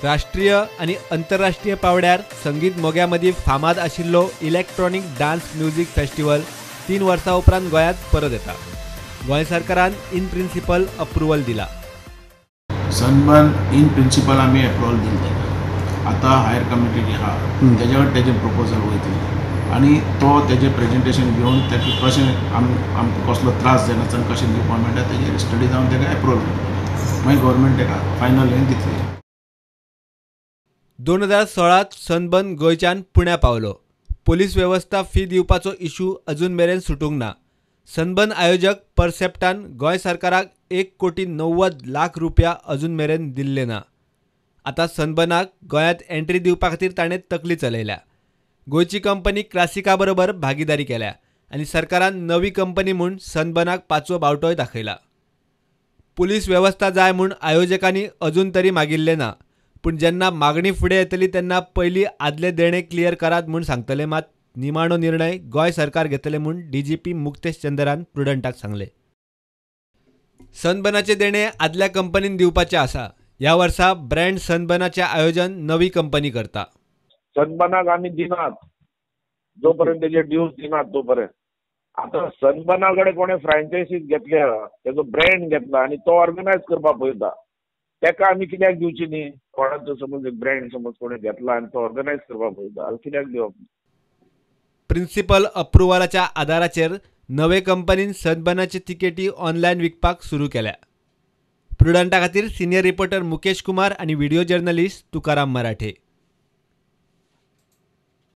राष्ट्रीय आनी अंतरराष्ट्रीय पावड्यार संगीत मोग्यां मदीं फामाद आशिल्लो इलेक्ट्रॉनिक डान्स म्युझिक फेस्टिवल 3 वर्सां उपरांत गोंयांत परत येता. गोंय सरकारान इन प्रिन्सिपल अप्रुवल दिला. सनबर्न इन प्रिन्सिपल आमी अप्रुवल दिले ताका. आतां हायर कमिटी जी आहा तेज्यावर तेजें प्रपोजल वयतलें आनी तो तेजें प्रेजेंटेशन घेवन ताका कशें आमकां कसलो त्रास जायनासतना कशें दिवपाक मेळटा तेजेर स्टडी जावन ताका अप्रुवल करतलें, मागीर गव्हर्मेंट ताका फायनल हें दितलें. 2016 सनबर्न गोंयच्यान पुण्या पावलो. पोलीस वेवस्था फी दिवपाचो इशू अजून मेरेन सुटूंक ना. सनबर्न आयोजक परसेप्टान गोंय सरकाराक 1,90,00,000 रुपया अजून मेरेन दिल्ले ना. आतां सनबर्नाक गोंयांत एंट्री दिवपा खातीर ताणें तकली चलयल्या. गोंयची कंपनी क्लासिका बरोबर भागीदारी केल्या आनी सरकारान नवी कंपनी म्हूण सनबर्नाक 5वो बावटोय दाखयला. पुलीस वेवस्था जाय म्हूण आयोजकांनी अजून तरी मागिल्लें ना, पूण जेन्ना मागणी फुडें येतली तेन्ना पयलीं आदले देणे क्लियर करात म्हूण सांगतले. मात निमाणो निर्णय गोंय सरकार घेतले म्हूण डीजीपी मुक्तेश चंद्रान प्रुडंटाक सांगले. सनबर्नाचे देणे आदल्या कंपनीन दिवपाचे आसा. ह्या वर्सा ब्रँड सनबर्नाचें आयोजन नवी कंपनी करता. सनबर्नाक आमी दिनात जो पर्यंत तेजे ड्यूज दिनात तोपर्यंत. आतां सनबर्ना कडेन कोणें फ्रँचायसीज घेतल्या, तेजो ब्रँड घेतला आनी तो ऑर्गनायज करपाक पळयता, तेका आमी कित्याक दिवची न्ही? कोणाचो समज एक ब्रँड समज कोणें घेतला आनी तो ऑर्गनायज करपाक पळयता, जाल्यार कित्याक दिवप? प्रिन्सिपल अप्रुव्हलाच्या आदाराचेर नवे कंपनीन सनबर्नाची तिकेटी ऑनलायन विकपाक सुरू केल्या. प्रुडंटा खातीर सिनियर रिपोर्टर मुकेश कुमार आनी व्हिडिओ जर्नलिस्ट तुकाराम मराठे.